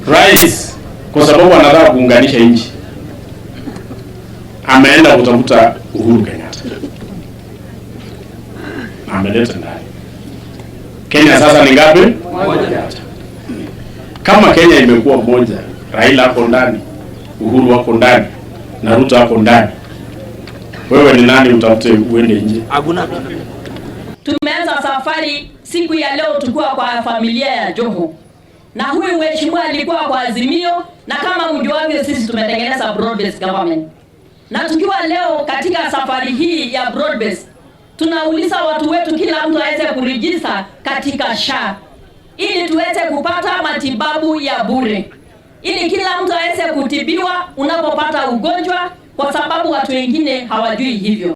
Rais kwa sababu anataka kuunganisha nchi ameenda kutafuta Uhuru Kenyatta, ameleta ndani. Kenya sasa ni ngapi? Moja. Kama Kenya imekuwa moja, Raila ako ndani, Uhuru ako ndani na Ruto ako ndani, wewe ni nani utafute uende nje? Tumeanza safari siku ya leo tukiwa kwa familia ya Joho, na huyu mheshimiwa alikuwa kwa Azimio, na kama mjuavyo, sisi tumetengeneza broad based government, na tukiwa leo katika safari hii ya broad based, tunauliza watu wetu, kila mtu aweze kuregister katika SHA ili tuweze kupata matibabu ya bure, ili kila mtu aweze kutibiwa unapopata ugonjwa, kwa sababu watu wengine hawajui hivyo.